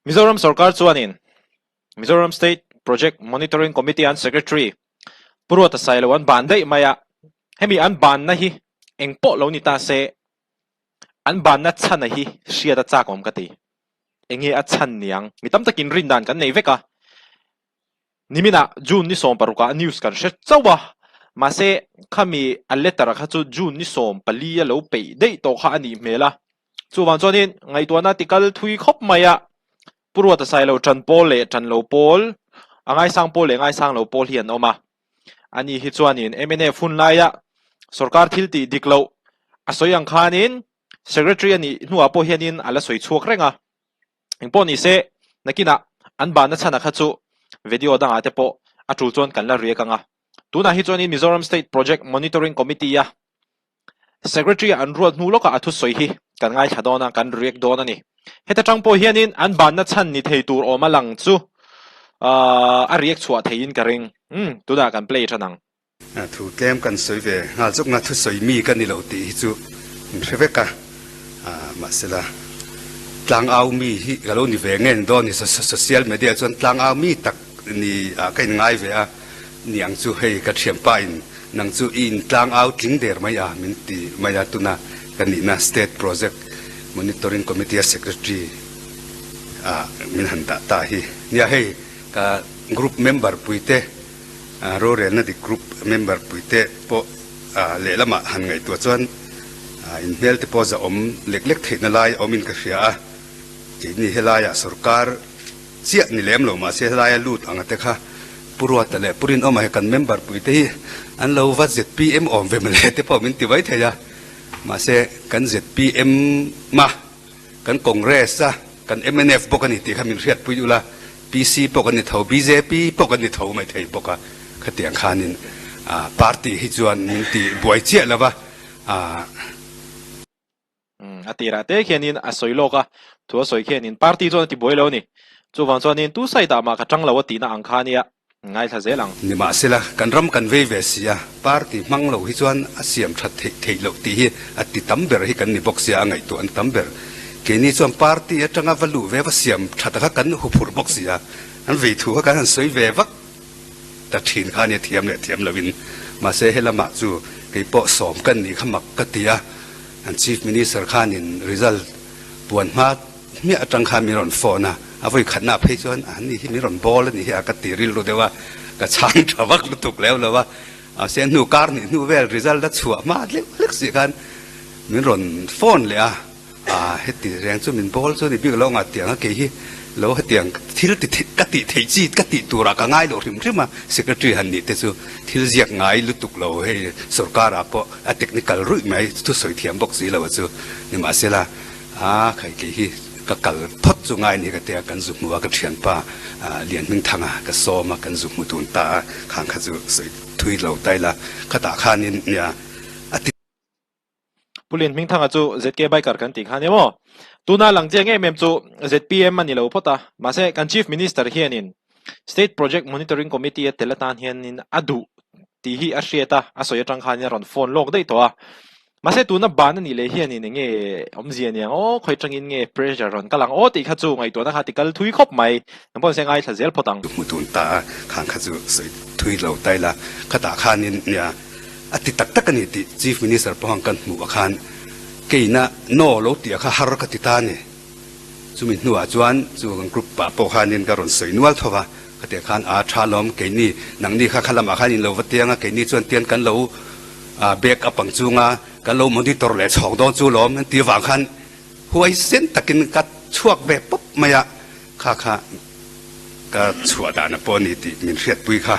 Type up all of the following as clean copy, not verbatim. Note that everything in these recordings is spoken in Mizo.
Mizoram sorkar chuanin Mizoram State Project Monitoring Committee an Secretary Pu Ruata Sailo an ban daih mai a, hemi an banna hi eng pawh lo ni ta se, an banna chhana hi hriat a chak awm ka ti. Enge a chhan niang? Mi tam takin rin dan kan nei vek a. Niminah June ni 16 ah news kan hre chauh a, mahse khami a letter kha chu June ni 14 a lo peih daih tawh kha a nih hmel a. Chuvang chuanin ngaihtuahna tikal thui khawp mai a, Pu Ruata Sailo ṭan pawl leh ṭan lo pawl, a ngaisang pawl leh ngaisang lo pawl hi an awm a. Ani hi chuanin mnf hun laia sorkar thil tih dik loh a sawi ang khanin Secretary a nih hnuah pawh hianin a la sawi chhuak reng a. Engpawh ni se, nakinah an bahna chhana kha chu video dangah te pawh a tul chuan kan la riak ang a. Tunah hi chuanin Mizoram State Project Monitoring Committee-a Secretary an ruat hnu lawkah a thusawi hi kan ngaithla dawn a, kan react dawn a ni. Heta tang pawh hianin an banna chhan ni thei tur awm a lang chu a react chhuah theiin ka ring. Umm, tunah kan play tan ang. Thu tlem kan sawi ve nghal chuk nga thusawi mi ka ni lo tih hi chu min hre vek a, mahsela tlangau mi hi ka lo ni ve nge ni dawn ni, social media chuan tlangau mi tak ni ah ka inngai ve a. Niang chu hei ka thianpa in nang chu i in tlang au tling der mai a min ti mai a tuna ka nihna State Project Monitoring Committee a Secretary ah min han dah ta hi. Nia hei ka group member puite rorelna dik group member puite pawh lehlamah han ngaihtuah chuan in hmel te pawh zahawm lek lek theihna lai a awmin ka hria a, keini helaiah sorkar Chiah ni lem lo mahse helaia lut anga te kha Pu Ruata leh Pu Rinawma hi kan member pui te hi an lo va zpm awm ve mawle te pawh min ti mai thei a, mahse kan zpm a, kan Congress a, kan mnf bawk a ni tih kha min hriatpui ula, PC pawh kan ni tho, bjp pawh kan ni tho mai thei bawk a, khatiang khanin party hi chuan min ti buai chiah lo va. A tirah te khianin a sawi lawk a, thu a sawi khianin party chuan a ti buai lo a ni. Chuvang chuanin tu side ah mah ka tang lo a tihna ang kha ania, ngaithla zel ang. Nimahsela, kan ram kan vei ve si a, party hmang lo hi chuan a siam that theih theih loh tih hi a ti tam ber hi kan ni bawk sia, a ngaihtuah an tam ber. Keini chuan party atanga va luh ve va siam that kha kan huphurh bawk si a, an vei thu kha kan han sawi ve vak ta thin kha ania thiam leh thiam loin. Mahse helamah chu keipawh sawm kan nih kha mak ka ti a. An Chief Minister khanin result puan hma hmiah atang khan min rawn phone a, a vawi khatna phei chuan a ni hi min rawn bawl a ni hi a ka ti rilru deuh a, ka chhang tha vak lutuk leu lo a, mahse hnu kar hnih hnu vel result a chhuah hma hlek hlek si khan min rawn phone leh a, aa heti reng chu min bawl chu a ni bik lo ang a tiang a kei hi lo hetiang thil ti ka tih theih chi ka tih turah ka ngai loh hrim hrim a, Secretary han nih te chu thil ziak ngai lutuk lo hei sorkar ah pawh A technical ruih mai thu sawi thiam bawk si lo a chu. Nimahsela, a khai kei hi ka kal phawt chu ngai ni ka tia kan zu hmu a, ka thianpa Lianhmingthanga ka sawm a, kan zu hmu dun ta a, khang kha chu sawi thui lo ta ila, khatah khanin nia a ti. Pu Lianhmingthanga chu ZK Biker kan tih kha nia maw? Tuna lang chiang em em chu zpm a ni lo phawt a, mahse kan Chief Minister hianin State Project Monitoring Committee a tel atan hianin a duh tih hi a hriat a, a sawi atang khan a rawn phone lawk daih tawh a. Mahse tuna ban a nih leh hianin eng nge awmzia niang aw, khawi atangin nge pressure rawn kal ang aw tih kha chu ngaihtuahna kha ti kal thui khawp mai. Nang pawh nise ngaithla zel phawt ang. Hmu tun ta a, khang kha chu sawi thui lo ta ila, khatah khanin nia a ti tak tak a ni tih Chief Minister pawh ang kan hmuh ah khan keina no lo tih ah kha har ka ti ta a ni. Chumi hnuah chuan chu kan group ah pawh khanin ka rawn sawi nual tho va, khatiang khan a tha lawm keini nangni kha kha lamah khan in lo va tiang a, keini chuan tian kan lo back up ang chunga kan lo monitor leh chhawk dawn chu lawm an ti avang khan huaisen takin ka chhuak ve pawp mai a, kha kha ka chhuah dahna pawh a ni tih min hriatpui kha,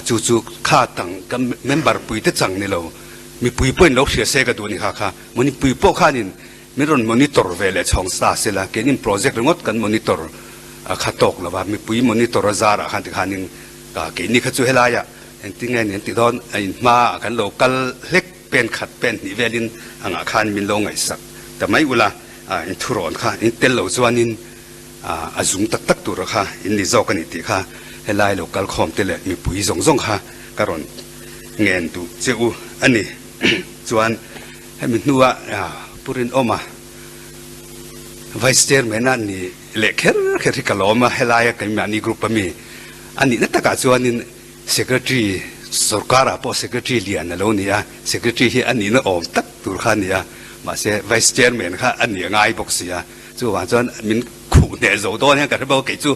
chu chu kha tang ka member pui te chang ni lo mipui pawhin lo hria se ka duh a ni kha kha mipui pawh khanin Min rawn monitor ve leh chhawng sa se la, keinin project ringawt kan monitor kha tawk lo va, mipui monitor a zarah khan tikhanin keini kha chu helaiah engtin nge ni an tih dawn, a inhma ah kan lo kal hlek pen khat pen hnih velin angah khan min lo ngaihsak ta mai ula, in thurawn kha in tel lo chuanin a zung tak tak tura kha in ni zawk a ni tih kha helai lo kal khawm te leh mipui zawng zawng kha ka rawn ngen duh che u a ni. Chuan. Hemi hnua Pu Rinawma Vice Chairman a ni leh kher kher hi ka lawm a, helaia keimahni group a mi a nihna takah chuanin Secretary sorkarah pawh Secretary lian a lo ni a, Secretary hi a nihna awm tak tur kha a ni a, mahse Vice Chairman kha a nih a ngai bawk si a, chuvang chuan min khuh hneh zo dawn hian ka hre bawk a, kei chu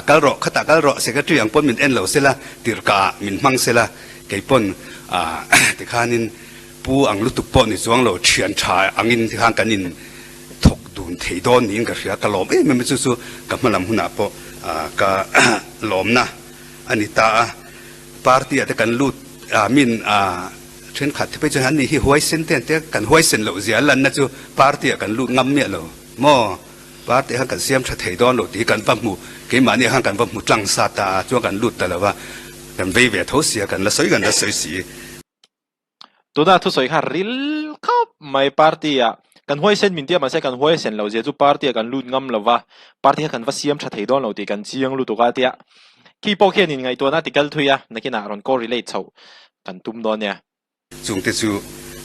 kal rawh, khatah kal rawh, Secretary ang pawn min en lo sela, tirhkaah min hmang sela, kei pawn tikhanin pu ang lutuk pawh ni chuang lo, thian tha angin tikhan kan in thawk dun thei dawn niin ka hria, ka lawm em em a, chu chu ka hmalam hunah pawh ka lawmna. A ni ta a, party ah te kan lut a min a thenkhat te phei chuan an ni hi huaisen te an tia, kan huaisen loh zia a lanna chu party ah kan lut ngam miah lo maw, party ah khan kan siam tha thei dawn lo tih hi kan va hmu, keimahni ah khan kan va hmu tlang sa ta a, chuan kan lut ta lo va, kan vei ve tho sia, kan la sawi kan la sawi si. Tuna thusawi kha ril khawp mai party ah kan huaisen min tia mahse kan huaisen loh zia chu party ah kan lut ngam lo va, party kha kan va siam tha thei dawn lo tih kan chiang lutuk a tia khi pawh khian in ngaihtuahna ti kal thui a nakinah rawn correlate chhoh kan tum dawn nia. Chungte chu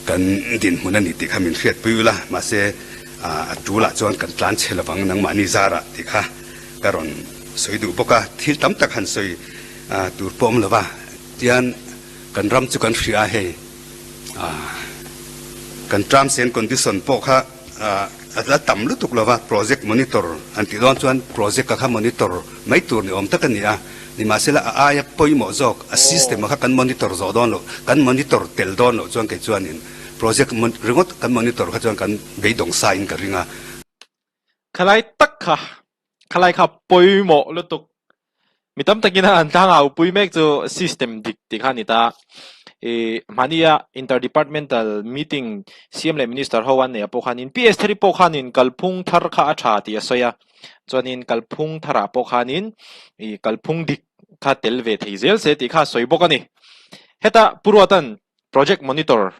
kan dinhmun a ni tih kha min hriatpui ula, mahse a tulah chuan kan tlan chhe lovang nangmahni zarah tih kha ka rawn sawi duh bawk a, thil tam tak han sawi tur pawh awm lova tian Kan ram chu kan hria a hei kan terms and condition pawh kha a la tam lutuk lova project monitor an tih dawn chuan project a kha monitor mai tur ni awm tak a ni a, nimahsela a aia pawimawh zawk a system a kha kan monitor zawh dawn loh kan monitor tel dawn loh chuan kei chuanin project ringawt kan monitor kha chuan kan beidawng sa in ka ring a. Khalai tak kha khalai kha pawimawh lutuk Mi tam takin a an tlangau pui mek chu system dik tih kha a ni ta. I mahnia interdepartmental meeting CM leh Minister ho an neih ah pawh khanin PS thari pawh khanin kalphung thar kha a tha tih a sawi a. Chuanin kalphung tharah pawh khanin i kalphung dik kha tel ve thei zel se tih kha a sawi bawk a ni. Heta Pu Ruatan project monitor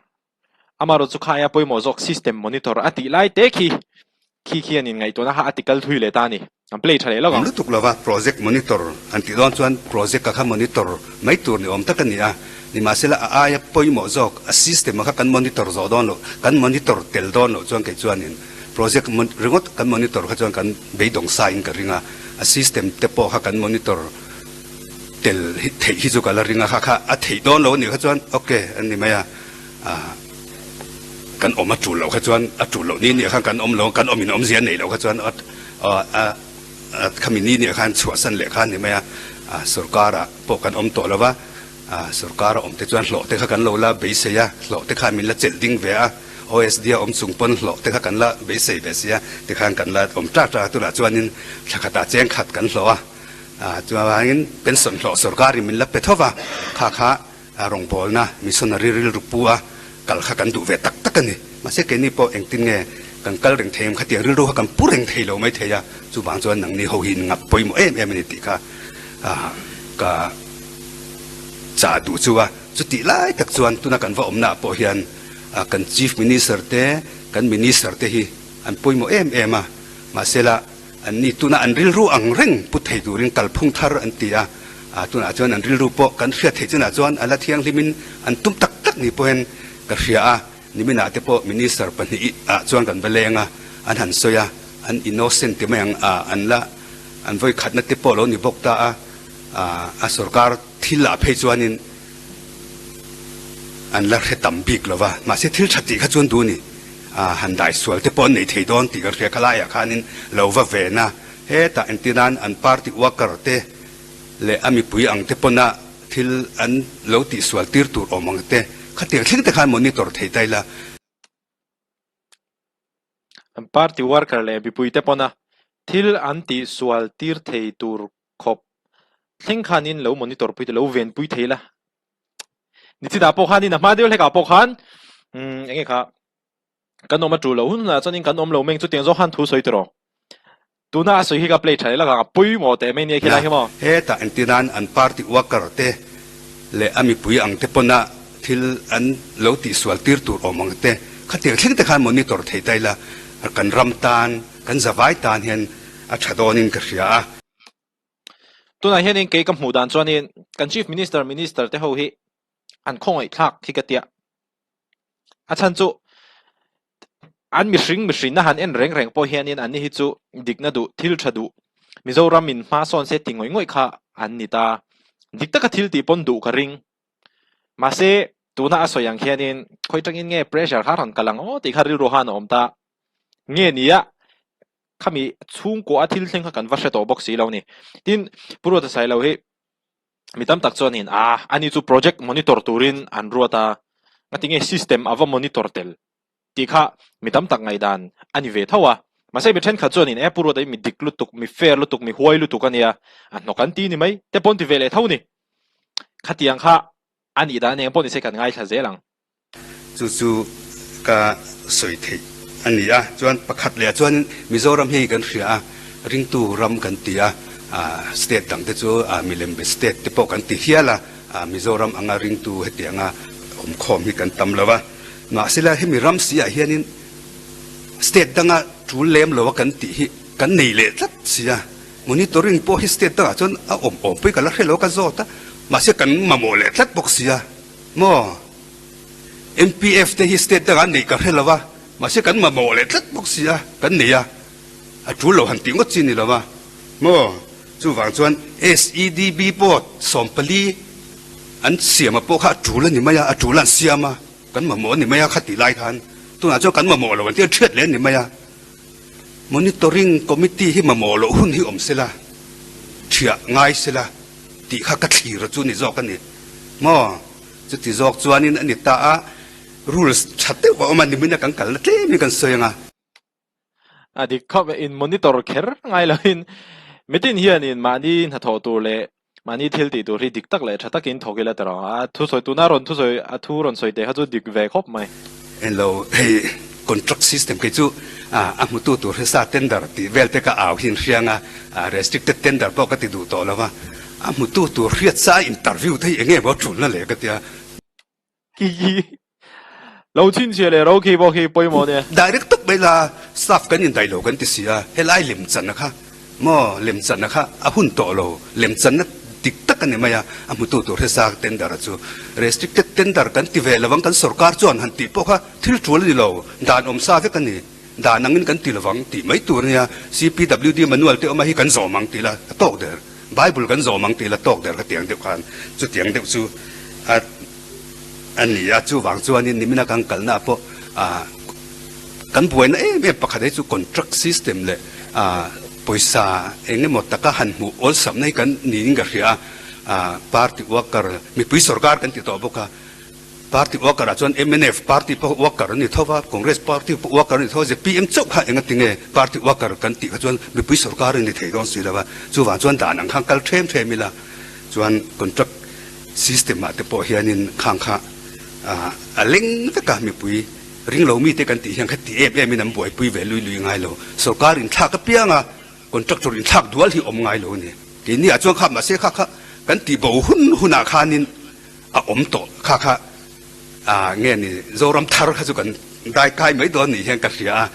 Amaherawh chu kha aia pawimawh zawk system monitor a tih lai te khi khi khian in ngaihtuahna kha a ti kal thui leh ta a ni. An play tha leh lawk ang. Lutuk lova project monitor an tih dawn chuan project a kha monitor mai tur ni awm tak a ni a, nimahsela a aia pawimawh zawk a system a kha kan monitor zawh dawn loh, kan monitor tel dawn loh chuan kei chuanin project ringawt kan monitor kha chuan kan beidawng sa in ka ring a, a system te pawh kha kan monitor tel theih hi chu ka la ring a, kha kha a theih dawn lo a nih kha chuan ok a ni mai a. Kan awm a tul loh kha chuan a tul loh ni nih khan kan awm lo kan awm in awmzia neih loh kha chuan khami ni nih khan chhuahsan leh kha a ni mai a, sorkar ah pawh kan awm tawh lo va, sorkar a awm te chuan hlawh te kha kan lo la beisei a, hlawh te kha min la chelh ding ve a, OSD a awm chung pawn hlawh te kha kan la beisei ve si a, tikhan kan la awm tlak tlak a, tunah chuanin thla khatah cheng khat kan hlawh a, chuvangin pension hlawh sorkar in min la pe tho va, kha kha A rawngbawlna missionary rilru pu a kal kha kan duh ve tak tak a ni. Mahse keini pawh engtin nge kan kal reng thei em khatiang rilru kha kan pu reng thei lo mai thei a, chuvang chuan nangni ho hi in ngap pawimawh em em a ni tih kha ka chah duh chu a. Chutih lai tak chuan tuna kan va awmnaah pawh hian kan Chief Minister te, kan Minister te hi an pawimawh em em a, mahsela An ni tuna an rilru ang reng put thei turin kalphung thar an ti a, tunah chuan an rilru pawh kan hriat theih chinah chuan a la thianghlimin an tum tak tak ni pawhin ka hria a, niminah te pawh Minister pahnih ah chuan kan va leng a, an han sawi a, an innocent ti mai ang a, an la an vawikhatna te pawh lo ni bawk ta a, a sorkar thil ah phei chuanin an la hre tam bik lo va, mahse thil tha tih kha chuan duh a ni. Han dai sual te pawh an nei thei dawn tih kan hria kha laiah khanin lo va ven a, hetah engtin nan an party worker te leh a mipui ang te pawna thil an lo tih sual tir tur awm ang te khatiang thleng te khan monitor thei ta ila. An party worker leh mipui te pawna thil an tih sual tir thei tur khawp thleng khanin lo monitor pui te lo ven pui thei la. Nichina pawh khanin a hma deuh hlekah pawh khan umm eng nge kha kan awm a tul loh hun hunah chuanin kan awm lo meng chutiang zawk khan thu sawi tawh rawh. Tuna a sawi hi ka play tha leh lakah a pawimawh teh mai nia khilai hi maw. Hetah engtin nan an party worker te leh a mipui ang te pawna thil an lo tihsual tir tur awm ang te khatiang thleng te khan monitor thei ta ila kan ram tan kan zavai tan hian a tha dawnin ka hria a. Tunah hianin kei ka hmuh dan chuanin kan Chief Minister, Minister te ho hi an khawngaih thlak hi ka tia. A chhan chu An mihring mihrinna han en reng reng pawh hianin anni hi chu dikna duh, thil tha duh, Mizoram in hma sawn se ti ngawih ngawih kha an ni ta. Dik taka thil tih pawn duh ka ring. Mahse, tuna a sawi ang khianin khawi tangin nge pressure kha rawn kal ang aw tih kha rilru han a awm ta. Nge nia, khami chhungkua a thil thleng kha kan va hre tawh bawk si lo ni. Tin, Pu Ruata Sailo hi mi tam tak chuanin a ani chu project monitor turin an ruat a, ngatinge system a va monitor tel tih kha mi tam tak ngaihdan a ni ve tho a. Mahse mi thenkhat chuanin e Pu Ruata hi mi dik lutuk, mi fair lutuk, mi huai lutuk a nia, a hnawk an ti ni mai te pawn ti ve leh tho ni. Khatiang kha a nih dan eng pawh nise kan ngaithla zel ang. Chu chu ka sawi theih a ni a. Chuan pakhat leh ah chuan Mizoram hi kan hria a, ringtu ram kan ti a, state dang te chu milembe state te pawh kan ti hial a, Mizoram anga ringtu hetianga awmkhawm hi kan tam lo a. Mahsela hemi ram si ah hianin state danga tul lem lo a kan tih hi kan nei leh tlat si a. Monitoring pawh hi state dangah chuan a awm awm pawhin ka la hre lo a ka zawt a, mahse kan mamawh leh tlat bawk si a maw? MPF te hi state dangah neih ka hre lo a, mahse kan mamawh leh tlat bawk si a, kan nei a, a tul lo han tih ngawt chi ni lo a maw? Chuvang chuan SEDB pawh 14 an siam a pawh kha a tul a ni mai a, a tul an siam a, kan mamawh a ni mai a kha tih lai khan tunah chuan kan mamawh lo an tih a thiat leh a ni mai a. Monitoring Committee hi mamawh loh hun hi awm sela, thiah ngai sela tih kha ka thlir a chu ni zawk a ni maw? Chuti zawk chuanin a ni ta a, rules tha deuh a awm a, nimin a kan kalna tlemin kan sawi ang a. A dik khawp e, in monitor kher ngai loin mitin hianin mahni hnathawh tur leh Mahni thil tih tur hi dik tak leh tha takin thawk ila tawh ang. A thusawi tuna rawn thusawi a thu rawn sawi teh kha chu dik ve khawp mai. Englo hei contract system kei chu a hmutu tur hi sa tender tih vel te ka au hi an hriang a, restricted tender pawh ka ti duh tawh lo va, a hmutu tur hriat sa interview te hi enge maw tulna le ka tia. Khi lo chhinchhiah leh ro khi pawh khi pawimawh nia. Direct tak mai la staff kan indaih lo kan ti si a, helai lemchanna kha maw lemchanna kha a hun tawh lo, lemchanna dik tak a ni mai a, a hmutu tur hre sa tender a chu restricted tender kan ti ve lovang kan sorkar chuan han tih pawh kha thil tul a ni lo, dan awm sa vek a ni, dan angin kan ti lovang tih mai tur a nia, CPWD manual te awm a hi kan zawm ang tih la a tawk der, bible kan zawm ang tih la tawk der kha tiang deuh khan chutiang deuh chu a A ni a, chuvang chuanin nimina kan kalna pawh kan buaina em em pakhat hi chu contract system leh pawisa eng emaw taka han hmuh awlsamna hi kan niin ka hria a, party worker mipui sorkar kan ti tawh bawk a, party worker ah chuan mnf party pawh worker an ni tho va, Congress party pawh worker an ni tho va, zpm chauh kha enga tinge party worker kan tih kha chuan mipui sorkar an ni thei dawn si lo va, chuvang chuan dan ang khan kal them them ila chuan contract System ah te pawh hianin khang kha a leng vek a, mipui ringlo mite kan tih hian kha ti em em in an buaipui ve lui lui ngai lo. Sorkar inthlak apiang a contractor inthlak dual hi awm ngai lo a ni. Keini ah chuan kha mahse kha kha kan tih bo hun hun ah khanin a awm tawh kha kha nge ni Zoram thar kha chu kan dai kai mai dawn nih hian ka hria a.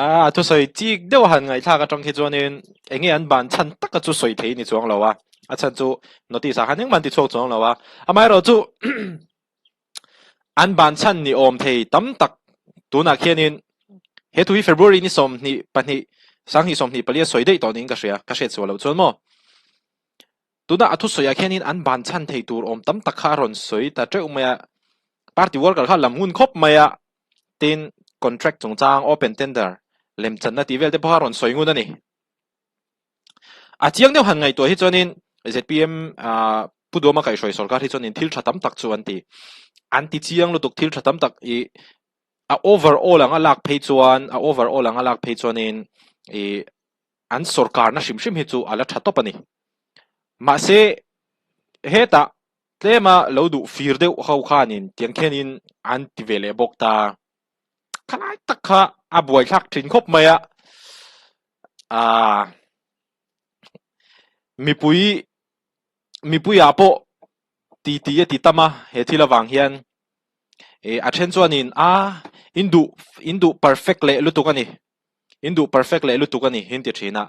A thusawi chik deuh a han ngaihthlak atang khi chuanin eng nge an ban chhan taka chu sawi thei ni chuang lo a, a chhan chu notice ah khan engmah an ti chhuak chuang lo a, amaherawhchu an ban chhan ni awm thei tam tak tunah khianin he thu hi February ni 22 2024 a sawi daih tawh niin ka hria, ka hriat sual loh chuan maw. Tuna a thusawiah khianin an ban chhan thei tur awm tam tak kha a rawn sawi ta teuh mai a, party worker kha lam ngun khawp mai a, tin contract chungchang open tender lemchanna tih vel te pawh kha a rawn sawi ngun a ni. A chiang deuh han ngaihtuah hi chuanin zpm ah Pu Duama kaihhruai sorkar hi chuanin thil tha tam tak chu an ti. An ti chiang lutuk thil tha tam tak ih a overall anga lak phei chuan a overall anga lak phei chuanin ih an sorkarna hrim hrim hi chu a la tha tawp a ni. Mahse, hetah tlema lo duh fir deuh ho khanin tiang khianin an ti ve leh bawk ta. Khalai tak kha a buaithlak thin khawp mai a. Aaa mipui mipuiah pawh ti ti a ti tam a he thil avang hian eh a then chuanin a in duh in duh perfect leh lutuk a ni. In duh perfect leh lutuk a ni hin ti thin a,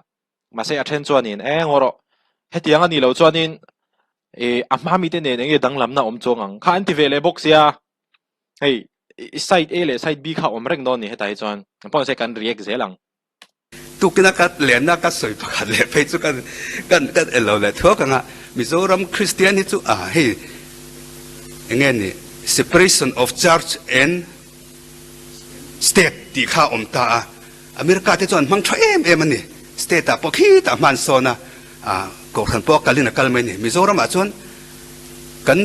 mahse a then chuanin eng aw rawh hetiang a nih loh chuanin ih a hma mite nen enge danglamna awm chuang ang kha an ti ve leh bawk sia hei. Side A leh side B kha awm reng dawn ni hetah hi chuan. Engpawh nise kan react zel ang. Tukina ka lenna ka sawi pakhat leh phei chu kan kan kan el lo leh thuak ang a, Mizoram Kristian hi chu a hei enge ni separation of church and state tih kha a awm ta a, America te chuan hmang tha em em a ni, state ah pawh khitah hman sawn a, kohhran pawh a kalin a kal mai a ni. Mizoram ah chuan kan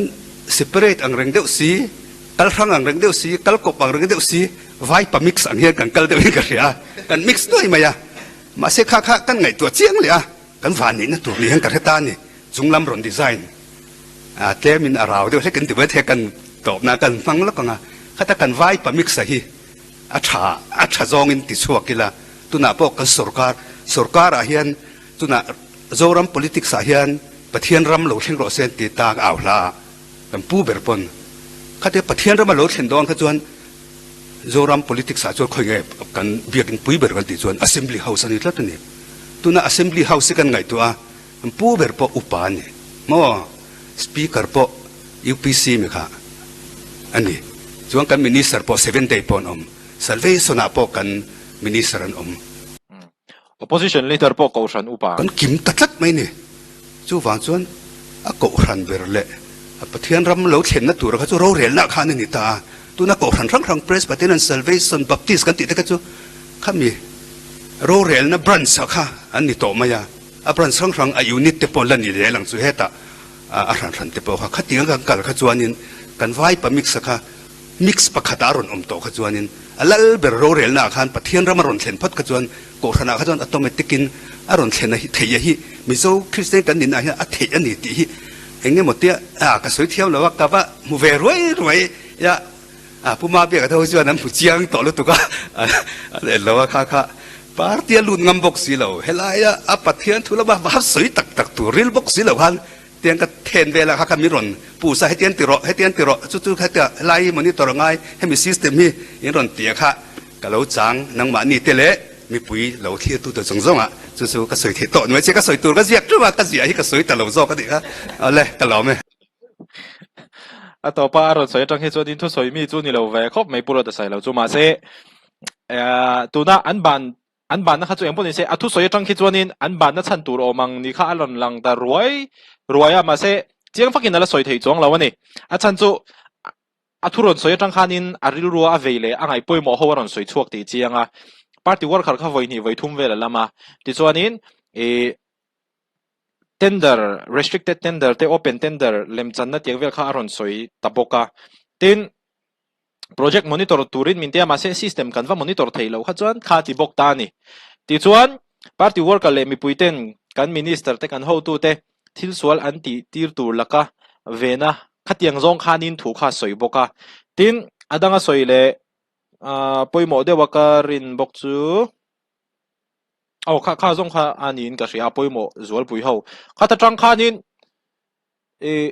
separate ang reng deuh si, kal hrang ang reng deuh si, kal kawp ang reng deuh si, vaipa mix ang hian kan kal deuh in ka hria a, kan mix nuai mai a, mahse kha kha kan ngaihtuah chiang leh a, kan vanneihna tur ni hian ka hre ta a ni, chunglam rawn design a tlemin a rau deuh hlek in ti mai thei a, kan tawpna kan hmang lawk ang a, khata kan vaipa mix a hi a tha a tha zawngin ti chhuak ila, tunah pawh kan sorkar sorkar ah hian tunah Zoram politics ah hian Pathian ram lo thleng rawh se an ti ta a au hla a. Kan pu ber pawn khatia Pathian rama lo thlen dawn kha chuan Zoram politics ah chuan khawi nge kan biakin pui ber kan tih chuan Assembly House a ni tlat a ni. Tuna Assembly House hi kan ngaihtuah a, kan pu ber pawh upa a ni maw? Speaker pawh UPC mi kha a ni. Chuan kan Minister pawh Seventh Day pawh an awm. Salvation ah pawh kan Minister an awm. Opposition leader pawh kohhran upa. Kan kim ta tlat mai ni. Chuvang chuan a kohhran ber leh a Pathian ram lo thlenna tura kha chu rorelna khan a ni ta a. Tuna kohhran hrang hrang Presbyterian, Salvation, Baptist kan tih te kha chu khami rorelna branch ah kha an ni tawh mai a. A branch hrang hrang a unit te pawh la ni leh lang chu hetah a hran hran te pawh kha khatiang kan kal kha chuanin kan vaipa mix a kha Mix pakhat a rawn awm tawh kha chuanin a lal ber rorelna ah khan Pathian ram a rawn thlen phawt kha chuan Kohhran ah kha chuan automatic in a rawn thlen a hi theih a hi Mizo Kristian kan nihna ah hian a theih a ni tih hi eng emaw tia a ka sawi thiam lo a ka va hmu ve ruai ruai a a Pu Mabiaka te ho chuan an hmu chiang tawh lutuk a an en lo a kha kha party a lut ngam bawk si lo helai a a Pathian thu lama va sawi tak tak tur ril bawk si lo khan Tiang ka then vel a kha kha min rawn puh sa hetiang ti rawh hetiang ti rawh chu chu kha helai hi monitor a ngai hemi system hi in rawn ti a kha ka lo chang nangmahni te leh mipui lo thlir tu te zawng zawng ah chu chu ka sawi theih tawh nuai che ka sawi tur ka ziak teuh a ka ziah hi ka sawi ta lo zawk a nih kha awle ka lawm e. A tawpa a rawn sawi atang hi chuan in thusawi mi chu ni lo ve khawp mai Pu Rawta Sailo chu mahse tuna an ban An banna kha chu eng pawh ni se, a thusawi atang khi chuanin an banna chhan tur awm ang ni kha a rawn lang ta ruai ruai a, mahse chiang fakin a la sawi thei chuang lo a ni. A chhan chu a thu rawn sawi atang khanin a rilrua a vei leh a ngaih pawimawh ho a rawn sawi chhuak tih chiang a, party worker kha vawi hnih vawi thum vel a lam a, tichuanin ih tender, restricted tender te open tender lemchanna tiang vel kha a rawn sawi ta bawk a, tin, Project monitor turin min tia mahse system kan va monitor theih loh kha chuan kha ti bawk ta a ni. Tichuan party worker leh mipui ten kan minister te kan hotu te thil sual an tih tir tur laka vena khatiang zawng khanin thu kha a sawi bawk a. Tin a danga sawi leh pawimawh deuh a ka rin bawk chu aw kha kha zawng kha a niin ka hria a pawimawh zualpui ho. Khata tang khanin ih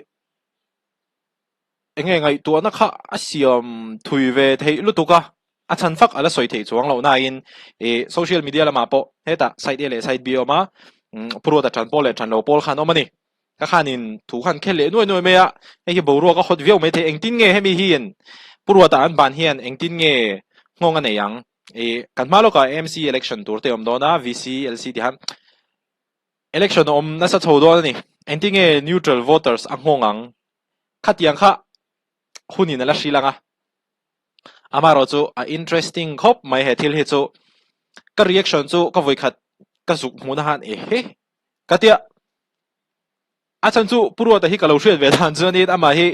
Enge ngaihtuahna kha a siam thui ve theih lutuk a, a chhan fak a la sawi theih chuang loh nain ih social media lamah pawh hetah side A leh side B a awm a, Pu Ruata ṭan pawl leh ṭan lo pawl khan awm a ni. Ka khanin thu khan khel leh nuai nuai mai a, hei hi boruak a hawt viau mai thei. Engtin nge hemi hian Pu Ruata an ban hian engtin nge nghawng a nei ang? Ih kan hma lawkah AMC election tur te a awm dawn a, VC, LC ti khan election a awm nasa chho dawn a ni. Engtin nge neutral voters a nghawng ang? Khatiang kha hunin a la hrilh ang a, amaherawh chu a interesting khawp mai he thil hi chu ka reaction chu ka vawikhat ka zuk hmuhna khan ehe ka tia a chhan chu Pu Ruata hi ka lo hriat ve dan chuanin amah hi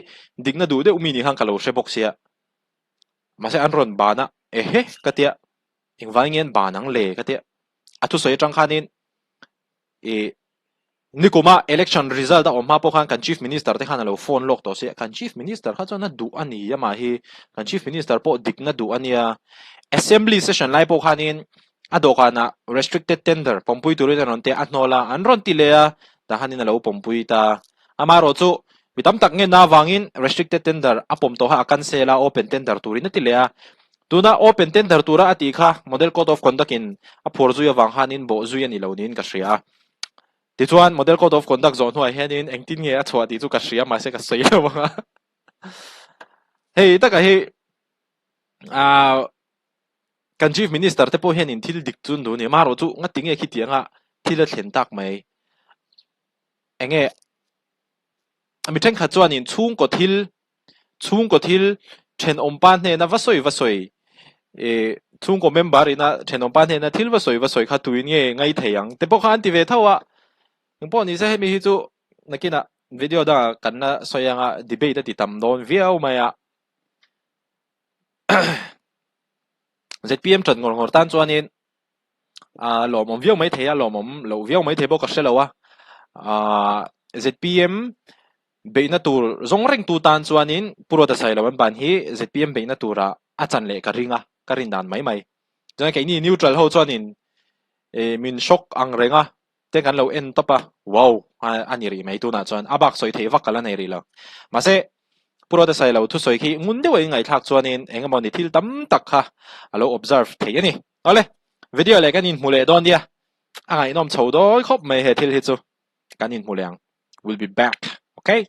dikna duh deuh mi ni khan ka lo hre bawk sia mahse an rawn ban a ehe ka tia engvangin nge an ban ang le ka tia a thusawi atang khanin ih Nikuma election result a awm hma pawh khan kan Chief Minister te khan a lo phone lawk tawh sia, kan Chief Minister kha chuan a duh a ni amah hi, kan Chief Minister pawh dikna duh a nia. Assembly session lai pawh khanin a dawhkanah restricted tender pawmpui turin a rawn ti a, a hnawl a, an rawn ti leh a, tah khanin a lo pawmpui ta. Amaherawh chu mi tam tak ngenna avangin restricted tender a pawm tawh kha a cancel a, open tender turin a ti leh a. Tuna open tender tura a tih kha Model Code of Conduct in a phuar zui avang khanin bawh zui a ni lo niin ka hria a. Tichuan, Model Code of Conduct zawh hnuah hianin engtin nge a chhuah tih chu ka hria mahse ka sawi lo ang a. Hei taka hi. Ah kan Chief Minister te pawh hianin thil dik chu an duh a ni. Amaherawhchu ngati nge khitianga thil a thlen tak mai? Enge mi thenkhat chuanin chhungkaw thil chhungkaw thil thenawm pa hnena va sawi va sawi ih chhungkaw member ina thenawm pa hnena thil va sawi va sawi kha tuin nge ngai thei ang te pawh kha an ti ve tho a. Engpawh ni se hemi hi chu nakinah video dangah kan la sawi anga debate a ti tam dawn viau mai a. ZPM ṭan ngawr ngawr tan chuanin a lawmawm viau mai thei a, lawmawm loh viau mai thei bawk ka hre lo a. Aaa ZPM beihna tur zawng rengtu tan chuanin Pu Ruata Sailo an ban hi ZPM beihna tura a chan leh ka ring a, ka rin dan mai mai. Chuan keini neutral ho chuanin ih min shock ang reng a, te kan lo en tawp a, wow a ni rih mai tunah chuan a bak sawi theih vak ka la nei rih lo. Mahse, Pu Ruata Sailo thusawi khi ngun deuh a inngaihthlak chuanin eng emaw ni thil tam tak kha a lo observe thei a ni. Awle, video leh kan inhmu leh dawn nia, a ngaihnawm chho dawi khawp mai he thil hi chu kan inhmu leh ang. We'll be back, okay?